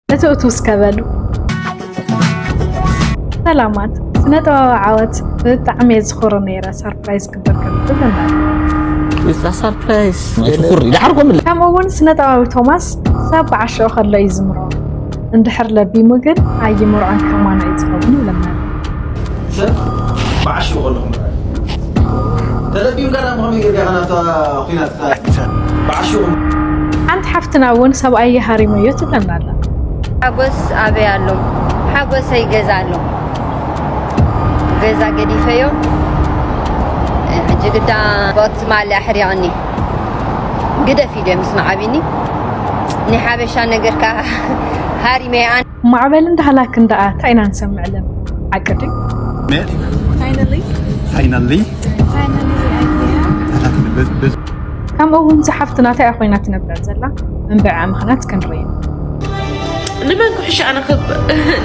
እትእቱ እስከ በሉ። ሰላማት፣ ስነ ጥበባዊ ዓወት ብጣዕሚ እየ ዝኽሮ ነይረ፣ ሰርፕራይዝ ክብር ከምትብል እናለ With the surprise. ናይ ሽኩር ይድሓርኩም ከምኡ እውን ስነ ጥበባዊ ቶማስ ሰብ ብዓሽዑ ከሎ እዩ ዝምሮ፣ እንድሕር ለቢሙ ግን ኣይምርዖን ከማና እዩ ዝኸውን ይብለና። ሰብ ብዓሽዑ ከሎ ክምርዖ ተለቢም ጋር ምኾኑ ይገብያ ናታ ኩናት ብዓሽዑ ሓንቲ ሓፍትና እውን ሰብኣየ ሃሪመዮ ትብለና ኣላ። ሓጎስ ኣበይ ኣሎ? ሓጎሰይ ገዛ ኣሎ። ገዛ ገዲፈዮ ሕጂ ግዳ ቦት ማልያ ሕሪቕኒ ግደፍ ኢለ ምስ መዓቢኒ ናይ ሓበሻ ነገር ከዓ ሃሪመ ኣነ ማዕበልን ዳህላክን ደኣ እንታይ ኢና ንሰምዕ ለም ዓቅዲ ፋይናሊ ከምኡ እውን ዝሓፍትና እንታይ ኮይና ትነብር ዘላ መንበዒ ምኽንያት ክንርኢ ንመን ክሕሾ ኣነ ክብ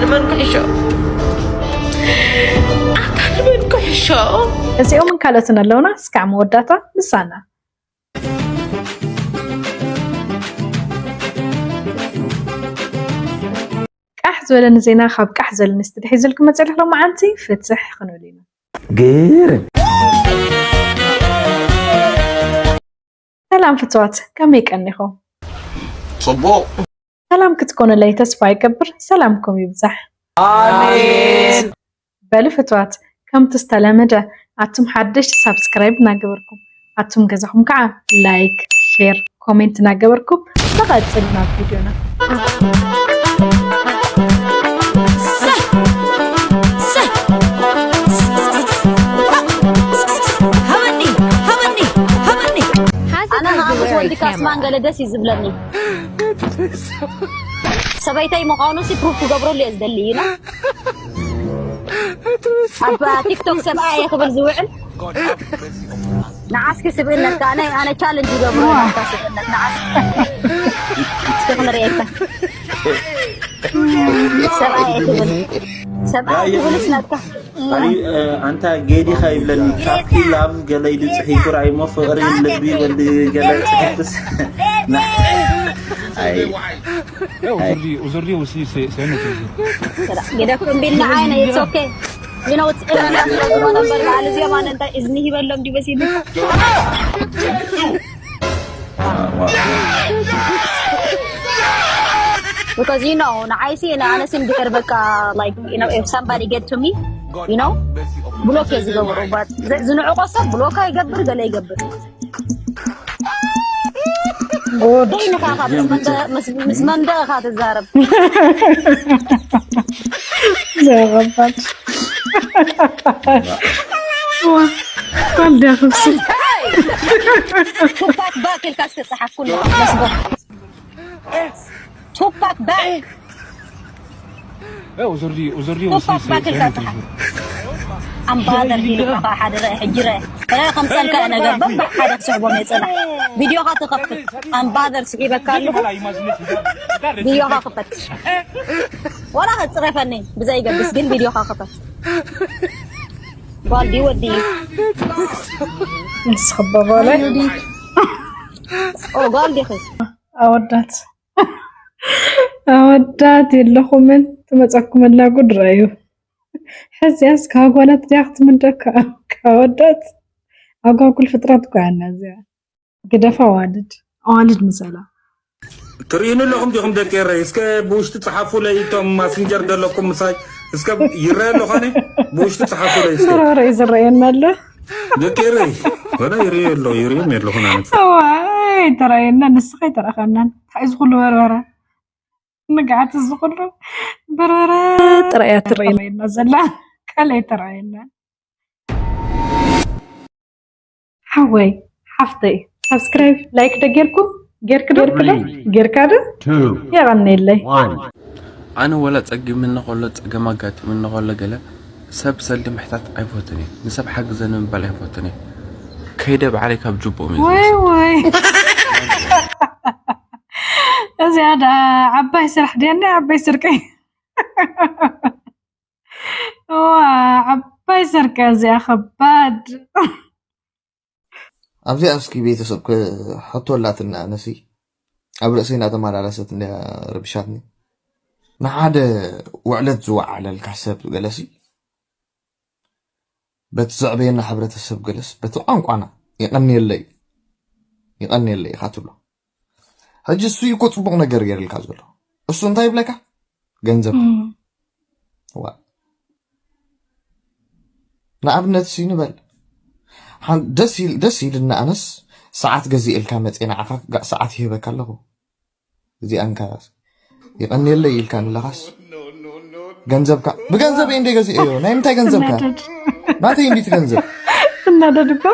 ንመን ክሕሾ ኣታ ንመን ክሕሾ እዚኦምን ካልኦትን ኣለውና። እስካዕ መወዳእታ ምሳና። ቃሕ ዝበለኒ ዜና ካብ ቃሕ ዝበለኒ ስቱዲዮ ሒዙልኩም መፅእ ኣለኹ። ሎማዓንቲ ፍትሕ ክንብል ኢና። ግርም ሰላም ፍትዋት፣ ከመይ ቀኒኹም? ፅቡቅ ሰላም ክትኮኑለይ ተስፋ ይገብር። ሰላምኩም ይብዛሕ። ኣሜን በሉ ፍትዋት፣ ከምቲ ዝተለመደ ኣቱም ሓደሽቲ ሳብስክራይብ እናገበርኩም ኣቱም ገዛኹም ከዓ ላይክ፣ ሼር፣ ኮሜንት እናገበርኩም ንቐፅል ናብ ቪድዮና። ኣነ ከዓ ምስ ወዲ ካስማን ገለ ደስ እዩ ዝብለኒ። ሰበይተይ ምዃኑ ሲ ፕሩፍ ክገብረሉ እየ ዝደሊ ኢና ኣብ ቲክቶክ ሰብኣየ ክብል ዝውዕል ንዓስኪ ስብእነትካ ኣነ ኣነ ቻለንጅ ይገብሮ ናትካ ስብእነት ንዓስኪ እስኪ ክንርእየካ ሰብኣየ ክብል ሰብኣየ ክብልስ ናትካ ኣንታ ጌዲኻ ይብለኒ ካፕቲ ላቭ ገለ ኢሉ ፅሒፉ ራእይሞ ፍቕሪ ልቢ ወዲ ገለ ፅሒፍስ Aujourd'hui, aujourd'hui aussi, c'est c'est un autre jour. ግደፍ እምቢ ኢልና ዓይነ it's okay you know it's እዝኒ ሂበሎም ዲበሲሉ because you know ንዓይሲ ንኣነሲ እንድሕር በቃ like you know if somebody get to me you know ብሎክ እየ ዝገብሮ ዝንዕቆ ሰብ ብሎክ ይገብር ገለ ይገብር ደይንኻ ካብ ምስ መንደእኻ ትዛረብ ዘረባት ጓል ዲያ ክብሲ ቱፓክ ባክ ኢልካ እስኪ ፀሓፍ ኩሉ መስጎ ቱፓክ ባክ Eh, aujourd'hui, aujourd'hui aussi, ቱፓክ c'est ባክ c'est ኢልካ un autre ፀሓፍ jour. ኣምባደር ዲልካ ሓደ ርአ ሕጂ ርአ ረ ከምፀልካ ነገር በባሕ ሓደ ክስሕቦ መፅና ቪድዮኻ ትኸፍት ኣምባደር ስሒበካ ኣለኹ ቪድዮኻ ክፈት ዋላ ከፅረፈኒ ብዘይገብስ ግን ቪድዮኻ ክፈት ጓል ድዩ ወዲ እዩ ንስኽበባላይ ኦ ጓል ዲኺ ኣወዳት ኣወዳት የለኹምን ትመፀኩምላ ጉድ ረኣዩ። ሕዚያስ ካብ ኣጓላት ድያ ክትምደካ ካብ ኣወዳት ኣጓጉል ፍጥረት እኮ ያና እዚኣ ግደፋ ኣዋልድ ኣዋልድ ምሰላ ትርእዩኒ ኣለኹም ዲኹም ደቂ ኤረይ? እስከ ብውሽጢ ጸሓፉለይ፣ እቶም ማስንጀር ዘለኩም ምሳይ እስከ ይረአ ኣሎ ኾነ ብውሽጢ ጸሓፉለይ እስከ። ዝረረይ ዝረየና ኣሎ ደቂ ኤረይ ወላ ይርእዩ ኣሎ ይርእዮም የለኹን ኣነ። እዋይ ተራየና ንስኻ ይተረኸናን እንታይ እዚ ኩሉ በርበረ ንግዓት እዚ ኩሉ በርበረ ጥራያ ትረየና ዘላ ካልኣይ ተራየና ሓወይ ሓፍተይ ሳብስክራይብ ላይክ ዶ ጌርኩም ጌርክ ዶ ጌርካ ዶ የቐንየለይ ኣነ ወላ ጸጊምኒ ከሎ ጸገም ኣጋጢምኒ ከሎ ገለ ሰብ ሰልዲ ምሕታት ኣይፈቱን እየ ንሰብ ሓግዘኒ ምባል ኣይፈቱን እየ ከይደ ባዕለይ ካብ ጅብኦም እየ ወይ ዝወስድ ወይ እዚኣ ደኣ ዓባይ ስራሕ ድያ እንዳ ዓባይ ስርቂ ዋ ዓባይ ስርቂ እዚኣ ከባድ ኣብዚኣ እስኪ ቤተሰብ ሕቶ ኣላትና ኣነሲ ኣብ ርእሰይ እናተመላለሰት እንድያ ረቢሻትኒ ንሓደ ውዕለት ዝወዓለልካ ሰብ ገለሲ፣ በቲ ዘዕበየና ሕብረተሰብ ገለስ፣ በቲ ቋንቋና፣ ይቐንየለይ፣ ይቐንየለይ ኢኻ ትብሎ። ሕጂ እሱ እዩ እኮ ጽቡቕ ነገር ገይርልካ ዘሎ። እሱ እንታይ ይብለካ? ገንዘብ። እም። ዋ። ንኣብነት ሲ ንበል። ሓን-፣ ደስ ኢል-፣ ደስ ኢልና ኣነስ ሰዓት ገዚእልካ መጽየ ንዓኻ ጋ-፣ ሰዓት ይህበካ ኣለኹ። እዚኣ እንካ ይቐንየለይ ኢልካ ንለኻስ ገንዘብካ፣ ብገንዘብ እየ እንደ ገዚኤዮ። ናይ ምንታይ ገንዘብካ? እናደድ። ናተይ እንዲት ገንዘብ። እናደድ እኮ።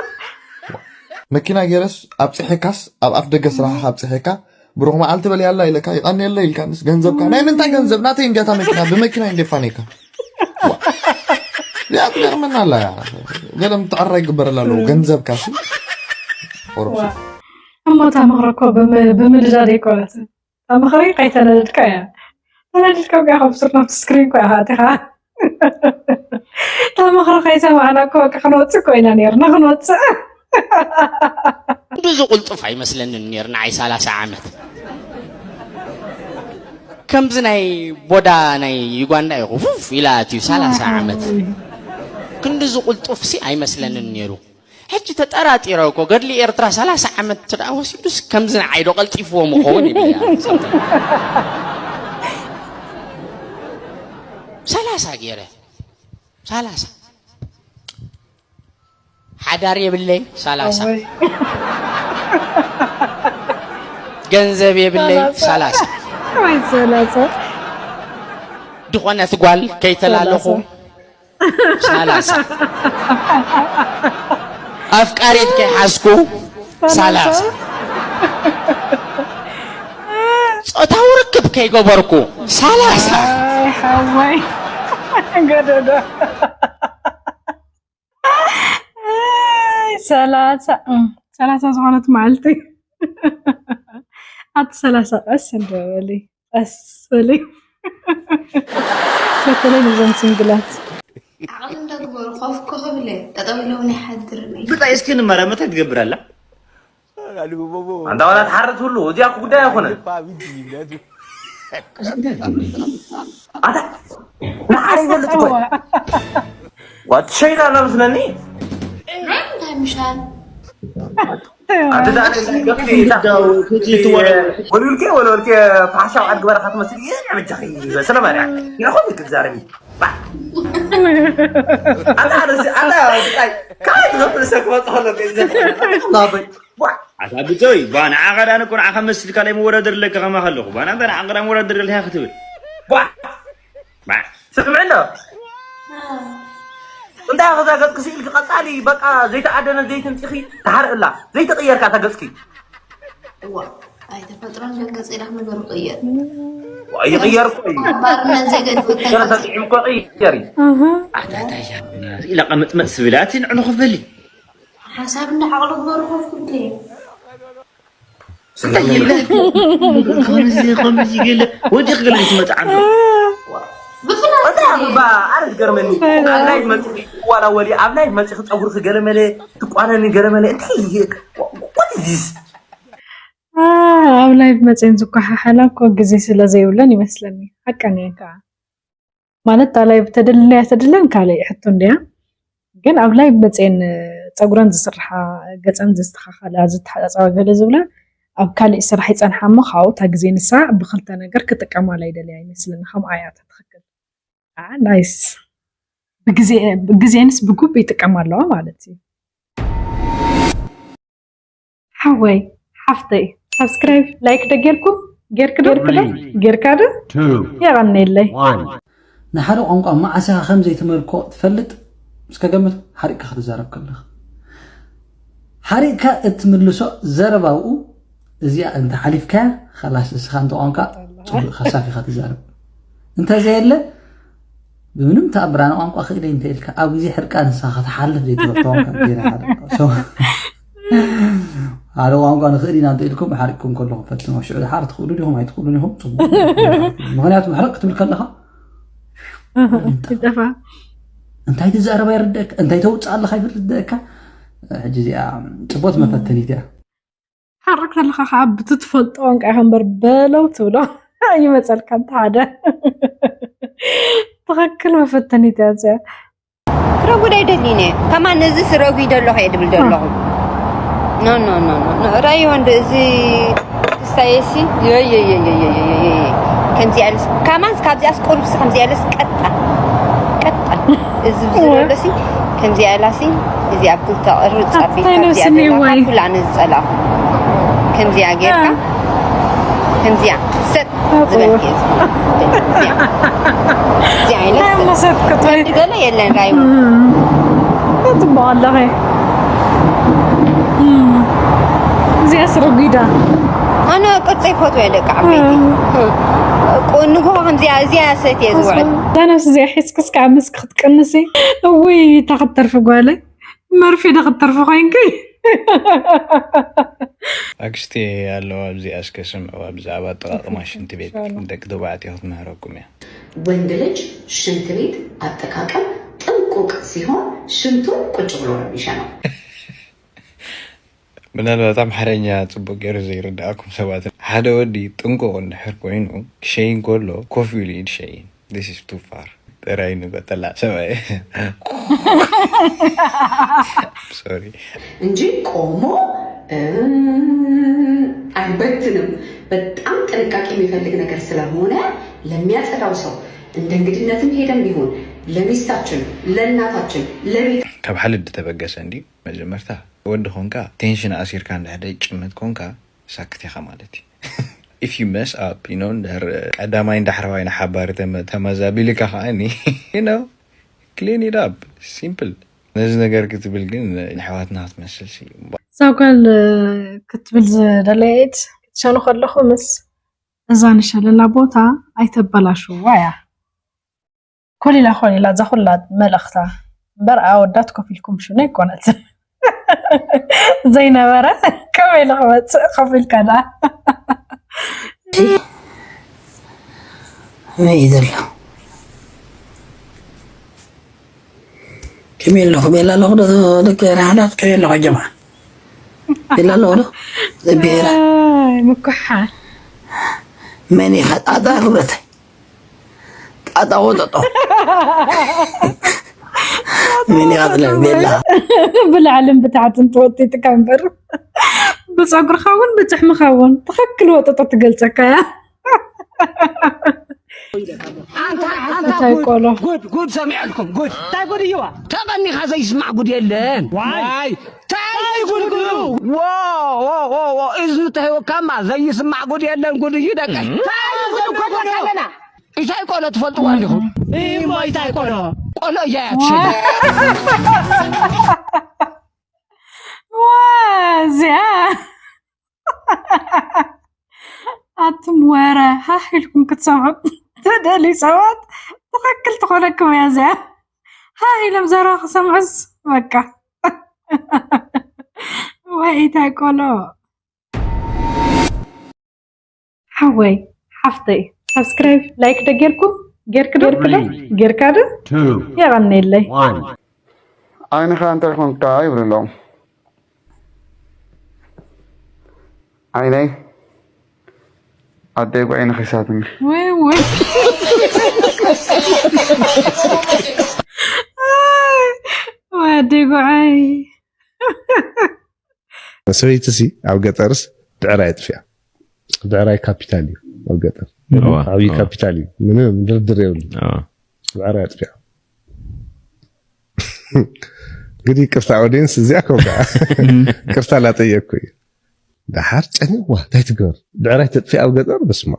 መኪና ገይረስ ኣብጽሐካስ፣ ኣብ ኣፍ ደገ ስራሕኻ ኣብጽሐካ፣ ብሩኽ መዓልቲ በል ያላ ኢለካ፣ ይቐንየለይ ኢልካ ንስ ገንዘብካ። ናይ ምንታይ ገንዘብ? ናተይ እንዲያታ መኪና፣ ብመኪና እንደ ፋኔካ። ዋ። እዚኣ ትገርመና ኣላ። ገለ ምትዕርራይ ይግበረላ ኣለዎ። ገንዘብካ ሲ። ኦሮምሲ። እሞ እታ ምኽሪ እኮ ብም-፣ ብምድዳድ ኣይኮነትን። እታ ምኽሪ ከይተነደድካ እያ። ተነዲድካ እኮ ኢኻ ብስር ናብቲ ስክሪን እኮ ኢኻ ኣቲኻ። እታ ምኽሪ ከይሰማዕና እኮ በቃ ክንወጽእ እኮ ኢና ነይርና፣ ክንወጽእ። ክንድዚ ቁልጡፍ ኣይመስለንን ነይሩ ንዓይ ሰላሳ ዓመት። ከምዚ ናይ ቦዳ ናይ ዩጋንዳ ኢኹ ፉፍ ኢላ ኣትዩ ሰላሳ ዓመት። ክንድዚ ቁልጡፍሲ ኣይመስለንን ነይሩ። ሕጂ ተጠራጢረ እኮ ገድሊ ኤርትራ ሰላሳ ዓመት እንተ ደኣ ወሲዱስ ከምዚ ንዓይ ዶ ቀልጢፍዎ ምኸውን ይብል እያ። ሰላሳ ገይረ። ሰላሳ። ሓዳር የብለይ፣ ሰላሳ። ኣወይ። ገንዘብ የብለይ፣ ሰላሳ። ሰላሳ። ወይ ሰላሳ። ዝኾነት ጓል ከይተላለኹ፣ ሰላሳ። ሰላሳ። ኣፍቃሪት ከይሓዝኩ፣ ሰላሳ። ሰላሳ። ጾታዊ ርክብ ከይገበርኩ፣ ሰላሳ። ኣይ፣ ሓወይ። ገደዶ። ኣይ፣ ሰላሳ፣ እም፣ ሰላሳ ዝኾነት መዓልቲ። ኣቲ ሰላሳ ቀስ እንዶ በሊ፣ ቀስ በሊ። በተለይ ነዞም ሲንግላት። ዓቕሊ እንዳግበሩ ኮፍ ኮፍ ብለ፣ ጠጠው ኢሎም ኣይሓድርን እዩ። ብጣይ እስኪ ንመረ መታይ ትገብር ኣላ? ኣንታ ዋላ ትሓርት ሁሉ፣ እዚኣ እኮ ጉዳይ ኣይኮነን። ኣታ፣ ንሓደ ይፈልጥ እኮ። ዋት ሸይጣን ኣላ መስለኒ። እንታይ ምሻል? ኣቲ ዛዕባ እዚ ገፊ፣ ዳ-፣ ወልውልኬ፣ ወልውልኬ፣ ፋሕሻ በዓል ግበረኻ ትመስል እየ፣ ንዕመጃኺ፣ በስለ ማርያም። ንዕኹም ይክዛረቢ። ኣታ፣ ኣታ፣ ኣታ፣ ኣታ፣ ካይ ትኸፍል ሰብ ክመጽእ ከሎ፣ ላበይ። ቧዕ። ኣታ ብጆይ፣ ባ፣ ንዓኻ ዳን እኮ ንዓኻ መስልካ ላይ መወዳደር ኣለካ ከማኻ ኣለኹ። ባ፣ ናንተ ንዓኻ ዳን መወዳደር ኣለካ ክትብል። ቧዕ። ባ። ስምዕና። እንታይ ኢኻ እዛ ገጽኪ ስኢልኪ ቀጻሊ በቃ ዘይተኣደነ ዘይትምጺኺ ትሓርቕላ። ዘይተቐየርካ እታ ገጽኪ። እዋ፣ ኣይተፈጥሮን ገጽ ኢላ ነገር ይቕየር። ዋ፣ ይቕየር እኮ እዩ። ባርነት ዘይገድፎ ገለ ተፈጥሮ። ተጥዒም እኮ ይቕየር እዩ። ኣሃ። ኣታ፣ ኣታ፣ እያ፣ ኢላ ቀመጥመጥ ስብል፣ ኣቲ ንዕኑ ክፈሊ። ሓሳብ እንዳ ዓቕሊ ግበሩ ኮፍ ክብል እየ። እንታይ ይብላ? ከምዚ፣ ከምዚ ገለ፣ ወዲኽ ገለ ትመጽእ ዓንዱ። ብፍላይ እንታይ ኣበባ፣ ኣረ ዝገርመኒ። ኣብ ላይቭ መጺኺ ትዋላወሊ፣ ኣብ ላይቭ መጺኺ ጸጉርኺ ገለ መለ፣ ትቋነኒ ገለ መለ፣ እንታይ እዩ? What is this? አ፣ ኣብ ላይቭ መጺኤን ዝኳሓሓላ እኮ ግዜ ስለ ዘይብለን ይመስለኒ። ሓቀን እየን ከዓ። ማለት፣ እታ ላይቭ ተደልለያ ተደለን ካልእ ሕቶ እንድያ። ግን ኣብ ላይቭ መጺኤን ጸጉረን ዝስርሓ፣ ገጸን ዘስተኻኸላ፣ ዝተሓጻጸባ ገለ ዝብላ፣ ኣብ ካልእ ስራሕ ይጸንሓ እሞ፣ ካብኡ እታ ግዜ ንሳ ብኽልተ ነገር ክጥቀማላ ይደልያ ይመስለኒ። ከምኣ እያ እታ ትኽክል። አ፣ ናይስ። ብግዜ-፣ ብግዜንስ ብጉብ ይጥቀማ ኣለዋ ማለት እዩ። ሓወይ፣ ሓፍተይ፣ ሳብስክራይብ፣ ላይክ ዶ ጌርኩም? ጌርክ ዶ? Three, ጌርካ ዶ? Two, የቐንየለይ። One። ንሓደ ቋንቋ መዓስ ኢኻ ከም ዘይትመልኮ ትፈልጥ? እስከ ገምት፣ ሓሪቕካ ክትዛረብ ከለኻ። ሓሪቕካ እትምልሶ ዘረባ ኣብኡ፣ እዚኣ እንተ ሓሊፍካያ፣ ኸላስ እስኻ እንተ ቋንቋ ጽቡቕ ከሳፍ ኢኻ ትዛረብ። እንተ ዘየለ፣ ብምንም ተኣምር ኣነ ቋንቋ ክእለ እንተ ኢልካ፣ ኣብ ግዜ ሕርቃን ንስኻ ክትሓልፍ ዘይትፈልጦ ቋንቋ ገይረ ሓደ። So፣ ሓደ ቋንቋ ንኽእል ኢና እንተ ኢልኩም፣ ሓሪቕኩም ከለኹም ፈትኑ። ሽዑ ድሓር ትኽእሉ ዲኹም ኣይትኽእሉን ኢኹም፣ ጽቡቕ። ምኽንያቱ፣ ሕርቕ ክትብል ከለኻ፣ ይጠፋ። እንታይ ትዛረብ ኣይርደእካ፣ እንታይ ተውፅእ ኣለኻ ኣይርደእካ። ሕጂ እዚኣ ጽቡቕቲ መፈተኒት እያ። ሓርቕ ከለኻ ከዓ ብቲ ትፈልጦ ቋንቋ ኢኻ እምበር በለው ትብሎ ኣይመፀልካን። እቲ ሓደ ትኽክል መፈተኒት እያ እዚኣ። ረጉድ ኣይደሊን እየ። ከማን እዚ ስረጉ ይደለኹ እየ ድብል ደለኹ። ኖ ኖ ኖ ኖ ኖ ራይ ወንድ እዚ ክስታየሲ ዮዮዮዮዮዮዮዮ ከምዚ ያለስ ከማን ካብዚኣስ ቁርብስ ከምዚ ያለስ ቀጣ ቀጣ እዚ ዝለለሲ ከምዚ ያላሲ እዚ ኣብ ክልተ ቅርብ ጻፊ ኣታይ ካብዚኣ ነብስኒ ደላ ወይ? ካብ ኩላ ነዚ ጸላኹ ከምዚኣ ጌርካ ከምዚኣ ሰብ ዝበልክ እየ ዝፈልጥ። እዚኣ እዚኣ ዓይነት እንታይ መሰጥክት ወይ? ገለ የለን ራይሞ ጽቡቕ ኣለኸ። እዚኣ ስረጒዳ ኣነ ቅርጸ ይፈትዎ እየ ደቂ ዓበይቲ ንጎ ከምዚኣ እዚኣ ሰት እየ ዝውዕል ዛናስ እዚኣ ሒዝክስ ከዓ ምስክ ክትቅንሲ እውይ እታ ክትተርፊ ጓለይ መርፌ ዶ ክትተርፊ ኮይንኪ ኣክስቴ ኣለዋ ኣብዚኣ እስከ ስምዕዋ ብዛዕባ ኣጠቓቕማ ሽንቲ ቤት ደቂ ተባዕትዮ ክትምህረኩም እያ። ወንድ ልጅ ሽንት ቤት አጠቃቀም ጥንቁቅ ሲሆን ሽንቱን ቁጭ ብሎ ነው የሚሸነው። ምናልባት ኣምሓርኛ ጽቡቅ ገይሩ ዘይርዳእኩም ሰባት ሓደ ወዲ ጥንቁቅ እንድሕር ኮይኑ ክሸይን ከሎ ኮፍ ኢሉ ኢድ ሸይን this is too far ጥራይ ንበጠላ ሰብኣይ sorry እንጂ ቆሞ እ፣ አይበትንም። በጣም ጥንቃቄ የሚፈልግ ነገር ስለሆነ ለሚያጸዳው ሰው እንደ እንግድነትም ሄደን ቢሆን ለሚስታችን፣ ለእናታችን፣ ለቤት ካብ ሓልድ ተበገሰ እንዲ መጀመርታ ወዲ ኮንካ ቴንሽን ኣሲርካ እንድሕደ ጭምት ኮንካ ሳክት ኢኻ ማለት እዩ if you mess up you know እንድሕር ቀዳማይ እንዳሕረዋይ ንሓባሪ ተመ- ተመዛቢልካ ከዓኒ you know clean it up simple ነዚ ነገር ክትብል ግን ንሕዋትና ክትመስል ሲ እዛ ጓል ክትብል ዝደለየት ክትሸኑ ከለኹ ምስ እዛ ንሸለላ ቦታ ኣይተበላሽዋ እያ ኮሊላ ኮሊላ እዛ ኩላ መልእኽታ እምበር ኣወዳት ኮፍ ኢልኩም ሽኑ ኣይኮነትን ዘይነበረ ከመይ ኢሉ ክመፅእ ኮፍ ኢልካ ደኣ መይ ዘሎ ከመይ ኣለኹ ቤላ ኣለኹ ዶ ደቂ ራሕላት ከመይ ኣለኹ ጀማ ቤላ ኣለኹ ዶ ብሄራ ምኩሓል መን ኢኻ ጣጣ ክብረተይ ጣጣ ወጠጦ መን ኢኻ ትለኒ ቤላ ብላዕልን ብታሕትን ትወጢጥካ እምበር ብፀጉርኻ እውን ብጭሕምኻ እውን ትኽክል ወጠጦ ትገልፀካ እያ እንታይ ቆሎ ጉድ ጉድ ሰሚዐልኩም ጉድ እንታይ ጉድ እዩዋ ተቐኒኻ ዘይስማዕ ጉድ የለን ዋይ ታይ ጉድ ጉድ እዝኑ ተህወካማ ዘይስማዕ ጉድ የለን ጉድ እዩ ደቀ እንታይ ቆሎ ትፈልጥዋ እንዲኹም እሞ እንታይ ቆሎ ቆሎ እያ ያትሸ እዚኣ ኣቱም ወረ ሃህ ኢልኩም ክትሰምዑ ትደልዩ ሰባት ትኽክል ትኾነኩም እያ እዚኣ ሃህ ኢሎም ዘረባ ክሰምዑስ በቃ ወይ ኢታይ ቆሎ ሓወይ ሓፍተይ ሳብስክራይብ ላይክ ዶ ጌርኩም ጌርክ ዶ ጌርካ ዶ የቐንየለይ ዓይንኻ እንታይ ኮንካ ይብሉ ኣለዉ ዓይነይ ኣደይ ጓዒ ነኺሳትኒ ወይ ወይ ወዲ ጉዓይ ሰበይቲ ሲ ኣብ ገጠርስ ብዕራይ ኣጥፊኣ ብዕራይ ካፒታል እዩ ኣብ ገጠር ዓብዪ ካፒታል እዩ ምንም ድርድር የብሉ ብዕራይ ኣጥፊኣ እንግዲህ ቅርታ ኦዲንስ እዚኣ ከም ከዓ ቅርታ ላጠየቅኩ እዩ ደሓር ጨኒዋ እንታይ ትገበር ብዕራይ ተጥፊ ኣብ ገጠር በስማ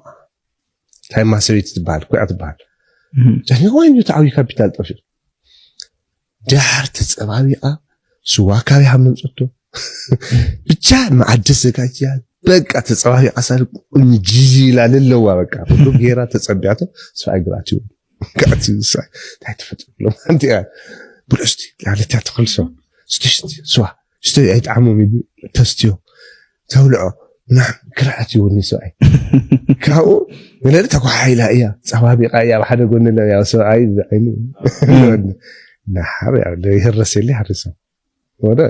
እንታይ ማ ሰበይቲ ትበሃል ኩያ ትበሃል ጨኒዋ እዩ ተዓብዩ ካፒታል ጠፊኡ ደሓር ተፀባቢቓ ስዋ ካበይ ሃመምፀቶ ብቻ መዓዲ ዘጋጅያ በቃ ተፀባቢቓ ሳል ቁንጅይ ኢላ ለለዋ በቃ ኩሉ ጌራ ተፀቢያቶ ስብኣይ ግራት ይብሉ ከኣቲ እንታይ ትፈጥር ሎም ሓንቲ እያ ብልዑስቲ ላዕለትያ ትኽልሶ ስዋ ሽተይ ኣይጠዓሞም ኢሉ ተስትዮ ተብልዖ ምናምን ክርዓት ይውኒ ሰብኣይ ካብኡ ንለሊ ተኳሓሒላ እያ ጸባቢቓ እያ ኣብ ሓደ ጎኒ ለ ያው ሰብኣይ ዓይኒ ናሓር ይህረስ የለ ይሓርሶ ወደ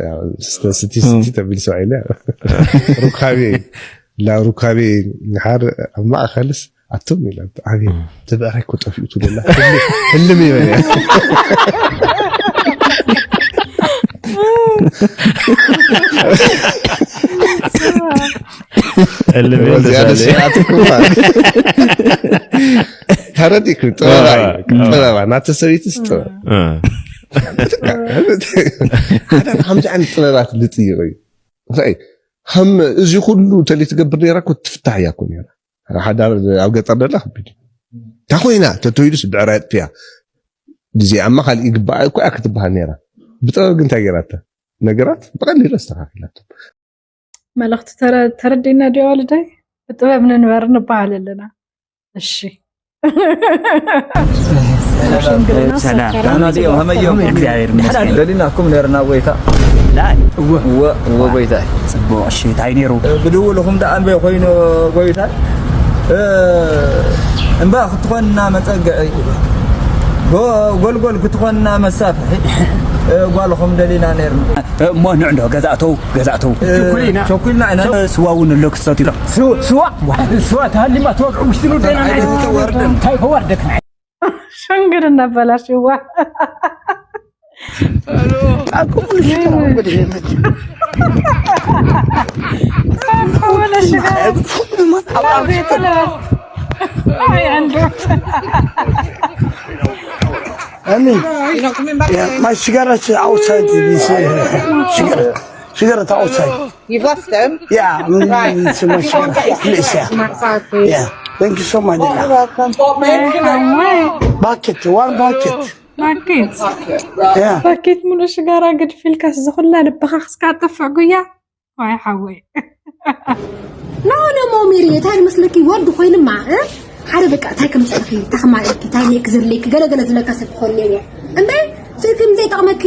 ስቲ ስቲ ተቢል ሰብኣይ ለ ሩካቤ ላ ሩካቤ ንሓር ኣብ ማእኸልስ ኣቶም ኢላ፣ ዓብየ፣ እቲ ብዕራይ እኮ ጠፊኡ ትብለላ፣ ህልም፣ ህልም ይበል እያ። እልም እዚኣ ደስ ይበልሻል። ኢላትኩም ማለት። ተረዲእኩም፣ ጥበባ እዩ። አ፣ አ። ጥበባ፣ ናተ ሰበይትስ ጥበብ። እ። ሓደ ከምዚ ዓይነት ጥበባት ልጥይቕ እዩ። እንታይ? ከም እዚ ኩሉ ተለይ ትገብር ነይራ እኮ ትፍታሕ እያ እኮ ነይራ። ሓዳር ኣብ ገጠር ደላ ከቢድ እዩ። እንታይ ኮይና? ተተይሉስ ብዕራይ ኣጥፊያ። እዚኣማ ካልእ ይግባኣ እኮ እያ ክትበሃል ነይራ። ብጥበብ ግን እንታይ ገይራታ? ነገራት ብቐሊሉ ኣስተኻኺላቶ። መልእኽቲ ተረ-፣ ተረዲእና ድዮ ዋልዳይ? ብጥበብ ንንበር ንበሃል ኣለና። እሺ። ሽምግልና ሰላም። ሰከረ። ደህና ድዮም? ከመይ እዮም? እግዚኣብሔር ይመስገን። ደሊናኩም ነርና ጎይታ። ላይ። እወ፣ እወ ጎይታ። ጽቡቕ፣ እሺ፣ እንታይ ነይሩ? ብድውልኹም ደኣ እምበይ ኮይኑ ጎይታ። እ፣ እምባ ክትኾንና መጸግዒ። ጎ-፣ ጎልጎል ክትኾንና መሳፍሒ። እ፣ ጓልኹም ደሊና ነርና። እሞ ንዕዶ ገዛእተው፣ ገዛእተው። እ፣ ቸኩልና ኢና። ቸኩልና ኢና። ስዋ እውን ኣሎ ክሰትዩ። ስዋ፣ ስዋ፣ ስዋ ተሃሊማ ተወግዑ ውሽጢ ኑር ደና ናይ። ወርደን። እንታይ ከወርደክ ናይ? ሽምግልና ኣበላሽዋ። I mean, yeah, my cigarettes outside this uh, cigarette. Cigarette outside. You've left them? Yeah, mm, it's my cigarette. Please, yeah. Yeah. Thank you so much. You're welcome. Bucket, one bucket. ባኬት Yeah. ባኬት ሙሉ ሽጋራ ግድፍ ኢልካስ ዝኹላ ልብኻ ክስካ ጠፍዕ ጉያ። ዋይ ሓወይ። ኖ ኖ ሞሚሪ፣ እንታይ መስለኪ፣ ወዲ ኮይንማ እ ሓደ በቃ እንታይ ከም ጽርፊ ተኸማልኪ እንታይ ሜክ ዘለኪ ገለገለ ዝለካ ሰብ ክኾን ነይሩ። እንዴ ስልኪ ዘይጠቕመኪ፣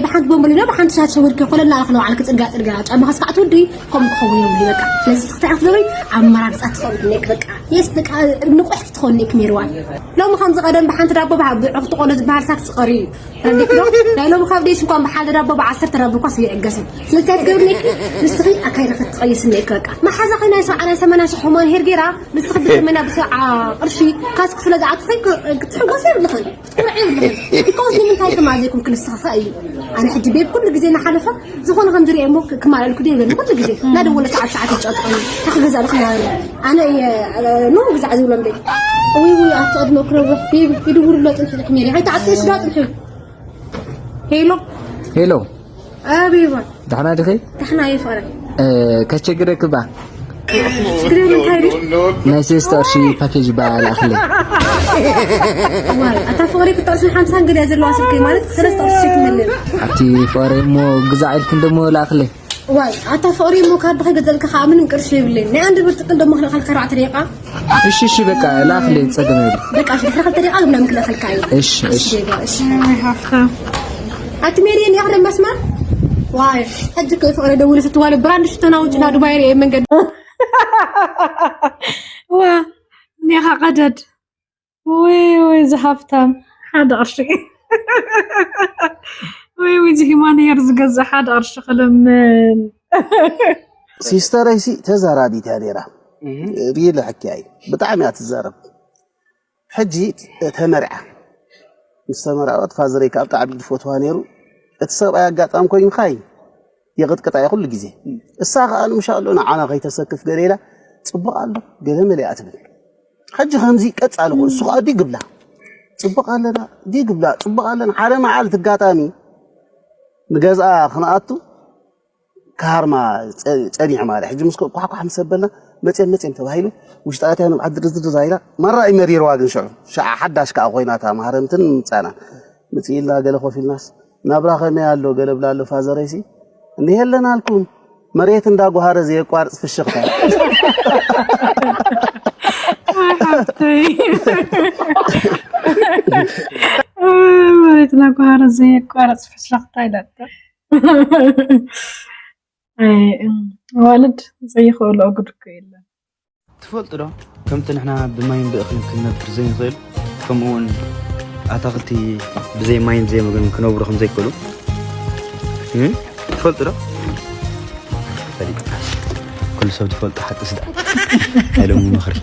ብሓንቲ ቦምቦሊኖ ብሓንቲ ሻት ሸዊድኪ ኮለላ ኣለኽለ ባዕልኪ ጽርግያ ጽርግያ ጫማ ከስካዕ ትወዲ። ከምኡ ክኸውን የብሉ በቃ። ስለዚ ትኽታይ ክትገብሪ፣ ኣመራርጻ ትኸውን ነክ በቃ። የስ በቃ ንቑሕ ክትኾን ነክ ሜርዋን። ሎሚ ከምዚ ቀደም ብሓንቲ ዳቦ ብዓ-፣ ብዕኽቲ ቆሎ ዝበሃል ሳክስ ቀሪ እዩ። ረዲክ ዶ? ናይ ሎሚ ካብ ደይሽ እንኳን ብሓደ ዳቦ ብዓሰርተ ዳቦ እኳ ስይዕገስን። ስለዚ እንታይ ትገብሪ ነኪ? ንስኺ ኣካይዳ ክትቀይስ ነክ በቃ። መሓዛኺ ናይ ሰብዓ ናይ ሰማንያ ሽሕ ሕማን ሄር ጌራ፣ ንስኺ ብሰመና ብሰብዓ ቅርሺ ካስክ ስለ ዝኣትኺ ክ-፣ ክትሕጎሲ የብልኽን። ክትኩርዒ የብልኽን። ቢኮዝ ንምንታይ ከማዘይኩም ክንስኻ እዩ። ኣነ ሕጂ ቤብ ኩሉ ግዜ እናሓለፈ ዝኾነ ከም ዝሪኦ እሞ ክ-፣ ክማለልኩ ድየ ይብለኒ ኩሉ ግዜ። እናደወለ ሰዓት ሰዓት ይጨጥቀኒ። ታኽ ገዛ ልክ እናበለ። ኣነ እየ፣ እ፣ ኖ ግዛዕ ዝብሎም ደይ። ውይ ውይ፣ ኣቲ ቅድሚ ክነውሕ ቢብ ይድውሉ ኣሎ ጽንሒ ልሕም የለ። ኣይተዓስሽ ዶ ጽንሒ? ሄሎ። ሄሎ። ኣቤባ። ደሕና ዲኺ? ደሕና እየ ፍቕረ። እ፣ ከቸግረኪ ባ? ችግር የብሉን፣ እንታይ ድዩ? ናይ ሰለስተ ቅርሺ ፓኬጅ ባ ልኣኽለይ። ዋይ፣ ኣታ ፍቕሪ ክልተ ቅርሽን ሓምሳን ገለ እያ ዘለዋ ስልከይ፣ ማለት ሰለስተ ቅርሺ ትመልእ። ኣቲ ፍቕረይ እሞ ግዛዕ ኢልክን ደሞ ልኣኽለይ። ዋይ፣ ኣታ ፍቕሪ እሞ ካርድ ከይገዘልካ ከዓ ምንም ቅርሺ የብለይን። ናይ ኣንድ ብር ጥቅል ደሞ ክልእኸልካ ኣርባዕተ ደቂቃ። እሺ፣ እሺ፣ በቃ ልኣኽለይ፣ ጸገም የብሉን። በቃ፣ እሺ፣ ድሕሪ ክልተ ደቂቃ ግብና ምክልእኸልካ እዩ። እሺ፣ እሺ። እሺ፣ በቃ፣ እሺ። ኣቲ ሜሪ፣ እኔ አሁን መስመር ዋይ፣ ሕጂ እኮ ፍቕረ ደውለ ስትዋለ ብራንድ ሽቶና ውጭ ና ዱባይ ርኤ መንገድ። ዋ፣ እኒኻ ቀደድ። ወይ፣ ወይ፣ እዚ ሃብታም ሓደ ቅርሺ። ወይ፣ ወይ፣ እዚ ሂማን ሄር ዝገዝእ ሓደ ቅርሺ ክልምን። ሲስተረይ ሲ ተዛራቢት እያ ነይራ። ሪል ሕክያ እዩ። ብጣዕሚ እያ ትዛረብ። ሕጂ ተመርዓ። ምስ ተመርዐወት ፋዘረይ ካብ ብጣዕሚ ዝፈትዋ ነይሩ። እቲ ሰብኣይ ኣጋጣሚ ኮይኑ ኸይ የቕጥቅጣ እያ ኩሉ ግዜ። እሳ ኸኣ ንምሻ ኣሎ ንዓና ከይተሰክፍ ገለ ኢላ፣ ጽቡቕ ኣሎ፣ ገለ መለ እያ ትብል። ሕጂ ከምዚ ቀጻሊ እኮ፣ እሱ ኸኣ ዲግ ብላ። ጽቡቕ ኣለና፣ ዲግ ብላ፣ ጽቡቕ ኣለና። ሓደ መዓልቲ ኣጋጣሚ ንገዝኣ ክንኣቱ፣ ካርማ ጸ-፣ ጸኒሑ ማለት። ሕጂ ምስ ኳሕኳሕ ምስ ኣበልና፣ "መጽዮም፣ መጽዮም" ተባሂሉ፣ ውሽጢ ኣትያ ንብዓት ድርዝድር ኢላ፣ ማራ እዩ መሪርዋ ግን ሽዑ። ሽዓ ሓዳሽ ከኣ ኮይና እታ ማህረምትን ምጻናን። መጺእልና ገለ ኮፍ ኢልናስ፣ "ናብራ ከመይ ኣሎ?" ገለ ብላ ኣሎ ፋዘረይሲ። "እንዲህ የለናልኩም፣ መሬት እንዳጓሃረ ዘየቋርጽ ፍሽኽታ." ኣይ ሓፍተይ። መሬት እንዳጓሃረ ዘየቋርጽ ፍሽኽታ ኢላታ። ኣይ፣ እም፣ ኣዋልድ ዘይኽእልኦ ጉድ እኮ የለን። ትፈልጡ ዶ? ከምቲ ንሕና ብማይን ብእኽልን ክንነብር ዘይንኽእል፣ ከምኡ እውን ኣታኽልቲ ብዘይ ማይን ብዘይ ምግብን ክነብሩ ከም ዘይክእሉ። እም? ትፈልጡ ዶ? ፈሊጥካ። ኩሉ ሰብ ዝፈልጦ ሓቂ ስዳ። ናይ ሎሚ ምኽሪ።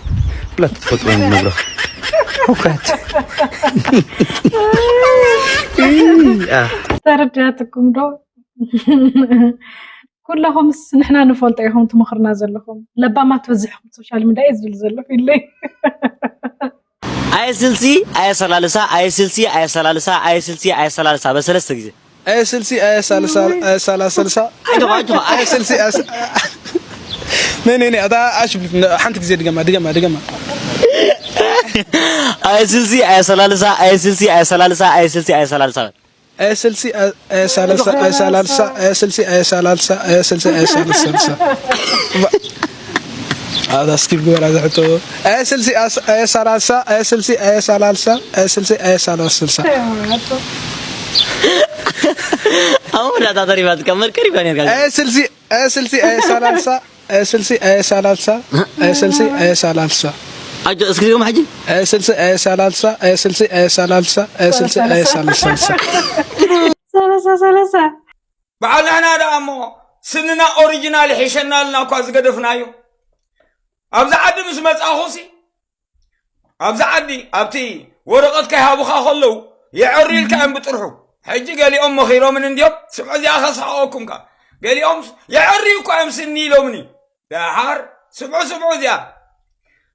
لا تفضل نبرة. وكات. ተረዳትኩም ዶ? ኩለኹምስ ንሕና ንፈልጦ ኢኹም ትመኽርና ዘለኹም። ለባማት በዚሕኩም ሶሻል ሚድያ እዩ ዝብል ዘሎ ፊለይ። ኣየስልሲ ኣየሰላልሳ ኣየስልሲ ኣየሰላልሳ ኣየስልሲ ኣየሰላልሳ በሰለስተ ግዜ ኣየስልሲ ኣየሳልሳ ኣየሳላሰልሳ ኣይትኾ ኣይትኾ ኣየ- ኣየስልሲ ኣየስ- ነይ ነይ ነይ ኣታ ኣሽ ሓንቲ ግዜ ድገማ ድገማ ድገማ ኣየስልሲ ኣየሰላልሳ ኣየስልሲ ኣየሰላልሳ ኣየስልሲ ኣየሰላልሳ ኣየስልሲ ኣየሳላልሳ ኣየሳላልሳ ኣየስልሲ ኣየሳላልሳ ኣየስልሲ ኣየሳላልሳ ኣታ ስኪፕ ግበራ ዝሕቶ ኣየስልሲ ኣየሳላልሳ ኣየስልሲ ኣየሳላልሳ ኣየስልሲ ኣየሳላልሳ ኣሁን ዳታ ተሪፋትካ መልከር ይኮን ያልካ ኣየስልሲ ኣየስልሲ ኣየሳላልሳ ኣየስልሲ ኣየሳላልሳ ኣየስልሲ ኣየሳላልሳ ኣጆ እስኪ ድገም ሕጂ ኣየስልሲ ኣየሳላልሳ ኣየስልሲ ኣየሳላልሳ ኣየስልሲ ኣየሳላልሳ ሰላሳ ሰላሳ በዓል ንሕና ደኣ እሞ ስንና ኦሪጂናል ይሕሸና ኣልና እኳ ዝገደፍናዮ ኣብዚ ዓዲ ምስ መጻኹሲ ኣብዚ ዓዲ ኣብቲ ወረቐት ከይሃቡኻ ከለዉ የዕርዩ ኢልካ እዮም ብጥርሑ ሕጂ ገሊኦም መኺሮምን እንድዮም ስምዑ እዚኣ ከስሓቐኩም ከ ገሊኦም የዕርዩ እኳ እዮም ስኒ ኢሎምኒ ደሓር ስምዑ ስምዑ እዚኣ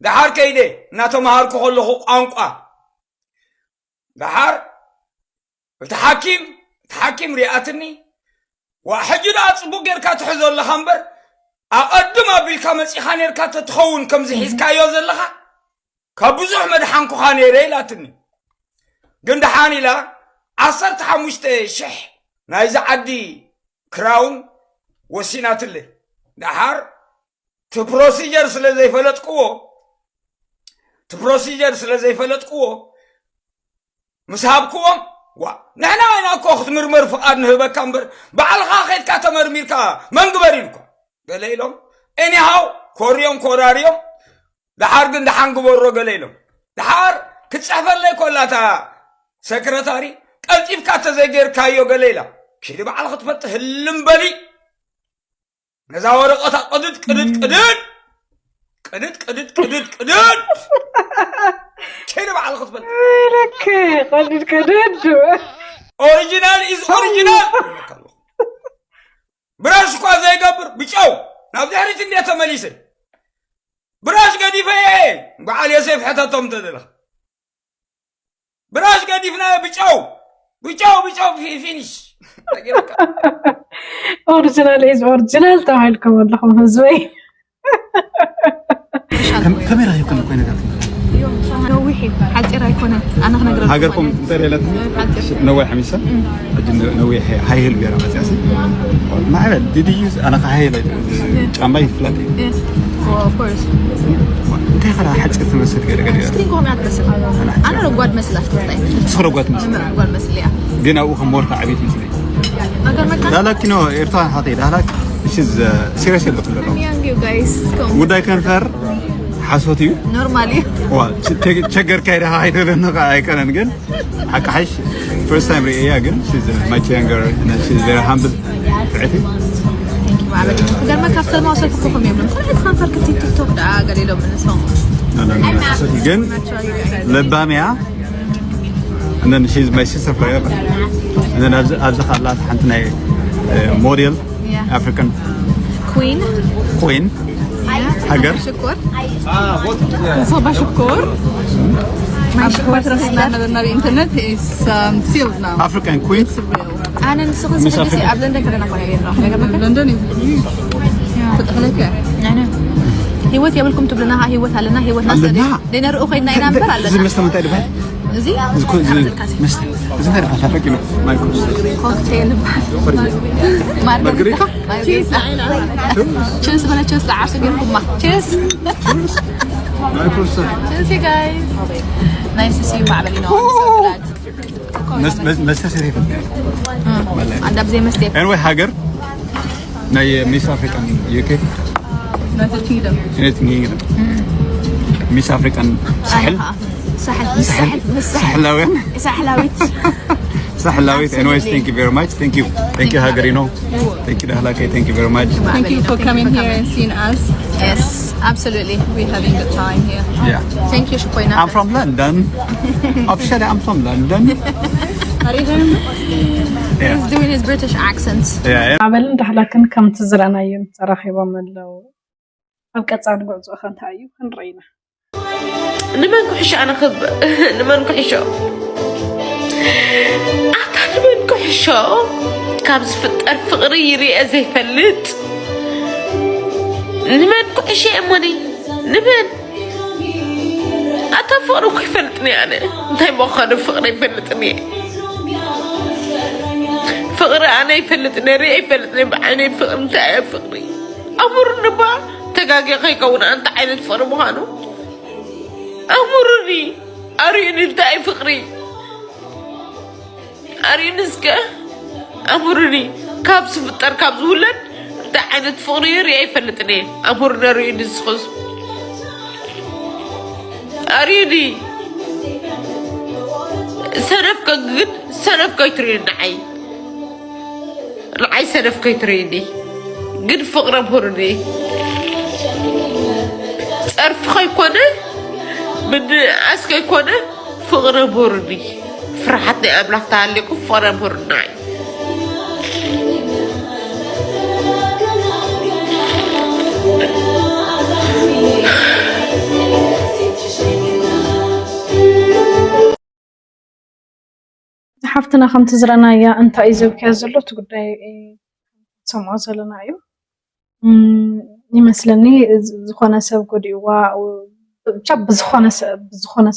ደሓር ከይደ እናተምሃርኩ ከለኹ ቋንቋ ደሓር እቲ ሓኪም እቲ ሓኪም ሪኣትኒ ዋ ሕጂ ደኣ ፅቡቅ ጌርካ ትሕዞ ኣለኻ እምበር ኣቐድም ኣቢልካ መፂኻ ኔርካ ተትኸውን ከምዚ ሒዝካዮ ዘለኻ ካብ ብዙሕ መድሓንኩኻ ነይረ ኢላትኒ ግን ደሓን ኢላ ዓሰርተ ሓሙሽተ ሽሕ ናይዚ ዓዲ ክራውን ወሲናትለይ ደሓር እቲ ፕሮሲጀር ስለ ዘይፈለጥክዎ እቲ ፕሮሲጀር ስለ ዘይፈለጥክዎ ምስ ሃብክዎም ዋ ንሕና ኢና እኮ ክትምርመር ፍቓድ ንህበካ እምበር ባዕልኻ ኸድካ ተመርሚርካ መን ግበር ኢልኳ ገለ ኢሎም እኒሃው ኮርዮም ኮራርዮም ደሓር ግን ደሓን ግበሮ ገለ ኢሎም ደሓር ክትፅሕፈለይ ኮላ እታ ሰክረታሪ ቀልጢፍካ ተዘይጌርካዮ ገለ ኢላ ኪዲ ባዕልኺ ትፈልጢ ህልም በሊ ነዛ ወረቐታ ቅድድ ቅድድ ቅድድ ቅድድ ቅድድ ቅድድ ቅድድ ኪዲ ባዕልኺ ትፈልጢ ረክ ቀድድ ቀድድ ኦሪጂናል ኢዝ ኦሪጂናል ብራሽ እኳ ዘይገብር ብጨው ናብ ድሕሪት እንዴ ተመሊሰ ብራሽ ገዲፈ እየ በዓል የሴፍ ሕተቶም ተደለኻ ብራሽ ገዲፍናዮ ብጨው ብጨው ብጨው ፊ- ፊኒሽ ነጊረካ ኦሪጂናል ኢዝ ኦሪጂናል ተባሂልኩም ኣለኹም ህዝበይ ከመይ ረኺብኩም እኮ ነገር ነዊሕ እዩ ሓፂር ኣይኮነን ኣነ ክነግረኩም ሃገርኩም እንታይ ደለት ነዋይ ሓሚሳ ሕጂ ነዊሕ ሃይል ገይራ መፅያሲ ማዕበል ድድዩ ኣነ ከሃይል ጫማ ይፍለጥ እንታይ ከላ ሓፂር ትመስል ገለ ገለ ስክሪን ኮም ያትመስል ኣነ ረጓድ መስል ኣፍትታይ ንስኽ ረጓድ መስል ረጓድ መስል እያ ግን ኣብኡ ከም ወርካ ዓብይት መስል ነገር መካ ዳላኪኖ ኤርትራ ሓተይ ዳላክ እሺ ሲሪየስ የለኩም ዘሎ Young you guys ጉዳይ ከንፈር ሓሶት እዩ ኖርማል እዩ ዋ ቸገርካ ኢዳ ኣይደለና ኣይቀነን ግን ሓቂ ሓሽ first time ርእያ ግን she's much younger and she's very humble ፍዕቲ ገርመካ ኣብቲ ሰለማዊ ሰልፊ ክኹም የብሉን ኩሉ ሕቲ ከንፈር ክቲ ቲክቶክ ደኣ ገሊሎም ንሶም ግን ለባምያ and then she's my sister forever and then ኣብዚ ኣብዚ ካላት ሓንቲ ናይ ሞዴል ኣፍሪካን ኩዊን ኮይን ሃገር ሽኮር ሶባ ሽኮር ኣብ ሽኮር ተረስና ነበርና ብኢንተርነት ሲልድ ና ኣፍሪካን ኮይን ኣነ ንስኺ ዝሕግዚ ኣብ ለንደን ከለና ኮነ ጌርና ነገር መከ ለንደን እዩ ተጥሕለከ ኣነ ህይወት የብልኩም ትብልና ካ ህይወት ኣለና ህይወት ናስተ ኣለና። ደይነርኡ ኮይና ኢና እምበር እዚ ኣለና መስተ እንታይ ድባል እዚ እዚ ኮ- እዚ መስተ እዚ እንታይ ድባል ታፈቂ ነው ማይክሮስ ኮክቴል ይባል ማርገሪታ ማርገሪታ? ችርስ በለ ችርስ ለዓርሱ ጌርኩማ ችርስ ማይክሮስ ችርስ ጋይስ ናይስ ሲ ማዕበል ነው መስተ ሰሪፍ አንድ ብዘይ መስቴ ኤንወይ ሃገር ናይ ሚስ ኣፍሪካን ዩኬ ዩናይትድ ኪንግደም ዩናይትድ ኪንግደም ሚስ ኣፍሪካን ሳሕል ሳሕል ሳሕል ሳሕላውያን ሳሕላዊት ሳሕላዊት anyways thank you very much thank you thank you ሃገሪኖ thank you ዳህላከይ thank you very much Thank you for coming here and seeing us. Yes. Absolutely, we're having a good time here. Yeah. Thank you, Shukwena. I'm from London. Officially, I'm from London. Are you hearing me? Yeah. He's doing his British accent. Yeah. ኣበልን ዳህላክን ከምቲ ዝረኣናዮም ተራኺቦም ኣለዉ። ኣብ ቀጻሊ ጉዕዞ ከ እንታይ እዩ ክንርኢ ኢና። ንመን ኩሕሾ ኣነ ክብ ንመን ኩሕሾ ኣታ ንመን ኩሕሾ ካብ ዝፍጠር ፍቕሪ ይርአ ዘይፈልጥ ንመን ኩሕሾ እሞኒ ንመን ኣታ ፍቕሪ እኮ ይፈልጥኒ ኣነ እንታይ ምዃኑ ፍቕሪ ይፈልጥኒ ፍቕሪ ኣነ ይፈልጥኒ ርኢ ይፈልጥኒ ብዓይነይ ፍቕሪ እንታይ እየ ፍቕሪ ኣሙርኒ እባ ተጋግየ ከይከውን ኣንታ ዓይነት ፍቕሪ ምዃኑ ኣሙርኒ ኣርእዩኒ እንታይ ፍቕሪ ኣርእዩኒ እስከ ኣሙርኒ ካብ ዝፍጠር ካብ ዝውለድ እንታይ ዓይነት ፍቕሪ እዩ ርኢ ኣይፈልጥን እየ ኣሙርኒ ኣርእዩኒ ንስኹስ ኣርእዩኒ ሰነፍ ከግድ ሰነፍ ከይትርእዩ ንዓይ ንዓይ ሰነፍ ከይትርእይኒ ግን ፍቕሪ ኣምሁርኒ ጸርፊ ከይኮነ ምንኣስ ከይኮነ ፍቕሪ ኣምሁርኒ ፍርሓት ናይ ኣምላኽ ተሃልየኩም ፍቕሪ ኣምሁርኒ ንዓይ ሓፍትና ከምቲ ዝረናያ እንታይ እዩ ዘብክያ ዘሎ እቲ ጉዳይ ሰምዖ ዘለና እዩ ይመስለኒ ዝኾነ ሰብ ጎዲእዋ ብቻ ብዝኾነ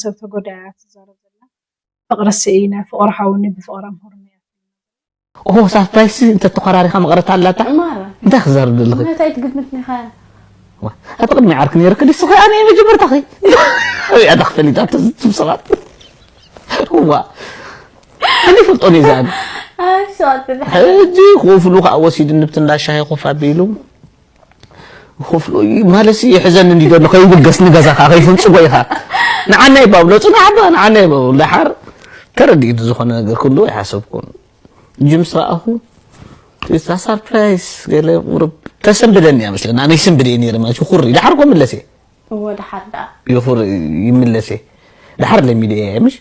ሰብ ተጎዳያ ትዛረብ ዘላ ፍቕሪ ስኢነ ፍቕሪ ሓውኒ ብፍቕሪ ኣምሁርኒ ኦሆ ሳፕራይስ እንተተኾራሪኻ መቕረት ኣላታ እንታይ ክዛርብ ዘለኺ እንታይ ትግምት ኒኻ ኣቲ ቅድሚ ዓርክ ነይርክ ድስኺ ኣነ መጀመርታኺ ኣበይ ኣታ ክፈሊጣ ትዝትም ሰባት ዋ ኣነ ይፈልጦ ነዛን ሕጂ ክፍሉ ከዓ ወሲዱ ንብቲ እንዳሻሂ ኮፍ ኣቢሉ ክፍሉ ማለት ይሕዘን እንዲ ዘሎ ከይብገስ ንገዛኻ ከይፍንፅጎ ኢኻ ንዓናይ ባብሎ ፅናዕ ኣባ ንዓናይ ባብሎ ዳሓር ተረዲእኒ ዝኾነ ነገር ክህልዎ ኣይሓሰብኩን ጅምስ ረኣኹ እዛ ሳርፕራይዝ ገለ ቁርብ ተሰንብደኒ እያ መስለኒ ኣነ ይስንብድ እየ ነይረ ማለት ኩሪ ዳሓር ኮ ምለስ እየ እወ ደሓር ደኣ ይኹር ይምለስ እየ ዳሓር ለሚደ እየ ምሽ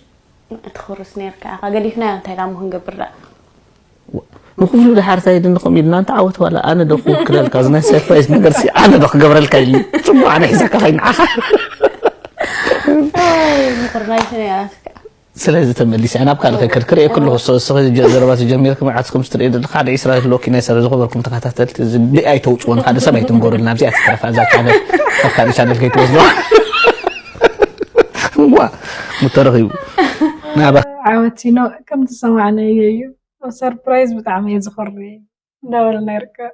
ትኹርስ ነርካ ኢኻ ገዲፍናዮ እንታይ ዳሞ ክንገብር ደኣ ንክፍሉ ዳሓር እንታይ ድንኹም ኢልና እንተ ዓወት ዋላ ኣነ ዶ ክውክለልካ እዚ ናይ ሳርፕራይዝ ነገር ሲ ኣነ ዶ ክገብረልካ ኢልኒ ጽቡቅ ኣነ ሒዘካ ከይንዓኻ ምቁርናይት ነያትካ ስለዚ ተመሊሰ ናብ ካልእ ከይከድ ክርኢ ከለኹ እሱ እሱ ዘረባ ትጀሚርክ መዓት ከም ስትርኢ ዘለካ ሓደ ዒስራ ዝለኪ ናይ ሰረ ዝኸበርኩም ተከታተልቲ እዚ ብኣይ ተውፅዎን ሓደ ሰብ ኣይትንጎርልና ኣብዚኣ ትተረፋ እዛ ቻነል ካብ ካልእ ቻነል ከይትወስዶ ዋ ሙተረኺቡ ናባ ዓወቲኖ ከም ዝሰማዕናዮ እዩ ሰርፕራይዝ ብጣዕሚ እየ ዝኽሪ እንዳበልና ይርከብ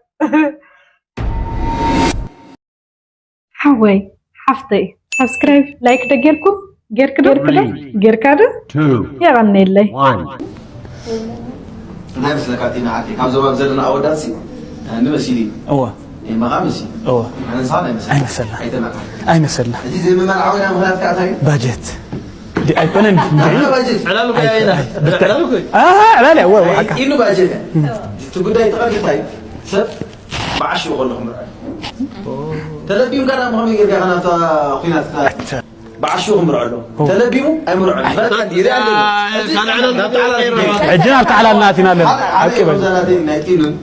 ሓወይ ሓፍተይ ሳብስክራይብ ላይክ ደ ጌርኩም ጌርክ ዶ ጌርክ ዶ ጌርካ ዶ የቐነየለይ እንታይ መስለካ ቲና ዓዲ ካብ ዞባ ዘለና ኣወዳት ሲ ንመሲሊ እወ ይመኻ መሲ እወ ኣነሳ ናይ መሲ ኣይመሰልና ኣይተመካ ኣይመሰልና እዚ ዘይምመርዓዊ ናይ ምኽንያት ከኣ እንታይ እዩ ባጀት እንዲ ኣይኮነን እንዲ ኣነ ባጀት ኣሃ ዕላል እወ እወ ሓቃ ኢሉ ባጀት እቲ ጉዳይ ተቐርቢ እንታይ እዩ ሰብ ብዓሽኡ ከሎ ክምርዐ ተለቢምካ ዳ ምኸመይ ጌርካ ናብታ ኩናት ብዓሽኡ ክምርዐ ኣሎ ተለቢሙ ኣይምርዐ ሕጂ ናብ ተዓላልና ኣቲና ኣለና ሓቂ በል ናይ ጢኑን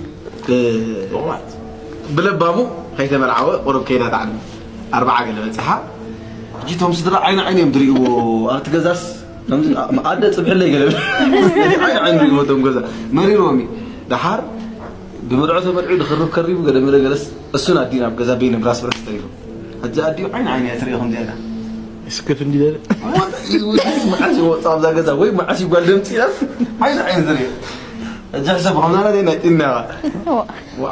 ብለባሙ ከይተመርዓወ ቁሩብ ከይዳ ታዕሊ ኣርብዓ ገለ በፅሓ ሕጂ ቶም ስድራ ዓይኒ ዓይኒ እዮም ዝርእይዎ ኣብቲ ገዛስ ኣደ ፅብሕለይ ገለ ዓይኒ ዓይኒ ርእይዎ ቶም ገዛ መሪርዎም እዩ ደሓር ብመርዖ ተመርዒ ድኽርብ ከሪቡ ገለ መለ ገለስ እሱን ኣዲኡ ናብ ገዛ ቤይነ ብራስ ብረት ተሪፉ ሕጂ ኣዲኡ ዓይኒ ዓይኒ እያ ትርእዮ ከምዚኣ ኢላ ስክፍ እንዲበለ መዓስ ይወፅእ ኣብዛ ገዛ ወይ መዓስ ይጓል ደምፂ ኢላስ ዓይኒ ዓይኒ ዝርእዮ ሕጂ ሕሰብ ከምዛ ናይ ጢና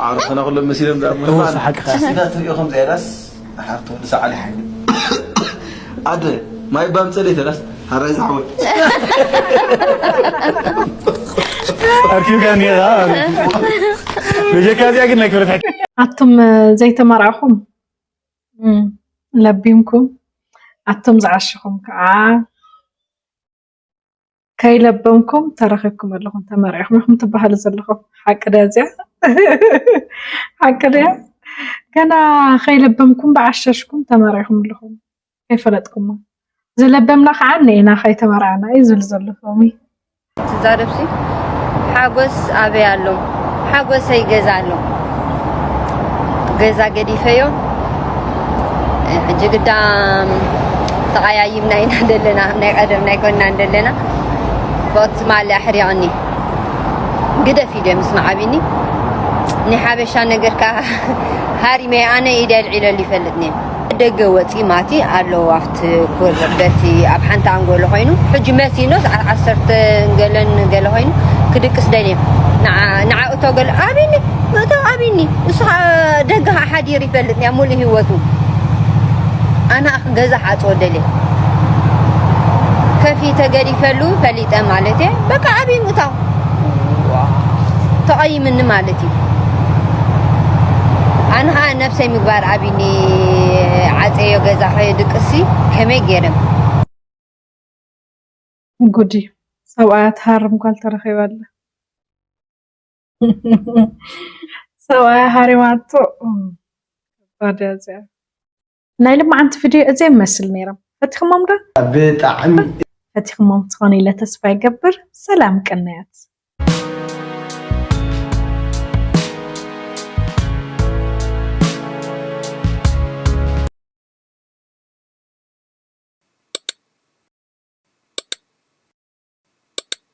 ዓርሰና ኩሎም መሲሎም ሓቂ ኢዳ ትርእዮ ከምዛ ኢላስ ሓርቶ ንሳዓሊ ሓይሊ ኣደ ማይ ባምፀለይ ተላስ ሓራይ ዝሓወል ኣርኪብካ ኒራ በጀካ እዚኣ ግን ናይ ክብረት ኣቱም ዘይተመርዓኹም ለቢምኩም ኣቱም ዝዓሽኹም ከዓ ከይለበምኩም ተረኺብኩም ኣለኹም ተመርዒኹም ኢኹም ትበሃሉ ዘለኹም ሓቂ ድያ እዚኣ ሓቂ ድያ ገና ከይለበምኩም ብዓሸሽኩም ተመሪዕኩም ኣለኹም። ከይፈለጥኩማ። ዝለበምና ከዓ እኒኤና ከይተመርዓና እዩ ዝብል ዘሎ ሶሚ። ትዛረብሲ ሓጎስ ኣበይ ኣሎ? ሓጎሰይ ገዛ ኣሎ። ገዛ ገዲፈዮ። ሕጂ ግዳም ተቐያይምና ኢና ዘለና፣ ናይ ቀደም ናይ ኮንና እንደለና። ብቕቲ ማለ ኣሕሪቕኒ። ግደፍ ኢለ ምስ መዓቢኒ። ናይ ሓበሻ ነገር ከዓ ሃሪመ ኣነ ኢደ ኣልዒለሉ ይፈልጥኒ። ደገ ወፂ ማቲ ኣለዉ ኣብቲ ኩር በቲ ኣብ ሓንቲ ኣንጎሎ ኮይኑ ሕጂ መሲኖ ሰዓት ዓሰርተ ገለን ገለ ኮይኑ ክድቅስ ደልየ ንዓ- ንዓ እቶ ገለ ኣቢኒ እቶ ኣቢኒ እሱ ከዓ ደገ ከዓ ሓዲር ይፈልጥ ያ ሙሉእ ህይወቱ ኣና ገዛ ሓፅወ ደልየ ከፊ ተገዲፈሉ ፈሊጠ ማለት እየ በቃ ኣቢኒ እታ ተቐይምኒ ማለት እዩ። ኣነ ከዓ ነብሰይ ምግባር ኣቢኒ ዓፀዮ ገዛ ከየድቅሲ ከመይ ገይረ ጉድ እዩ። ሰብኣያ ትሃርም ጓል ተረኺባ ኣላ። ሰብኣያ ሃሪማቶ። እም፣ ከባድ እያ እዚኣ። ናይ ልማዓንቲ ቪድዮ እዚ ይመስል ነይሮም። ፈቲኽሞም ዶ? ብጣዕሚ ፈቲኽሞም ትኾኑ ኢለ ተስፋ ይገብር። ሰላም ቅንያት።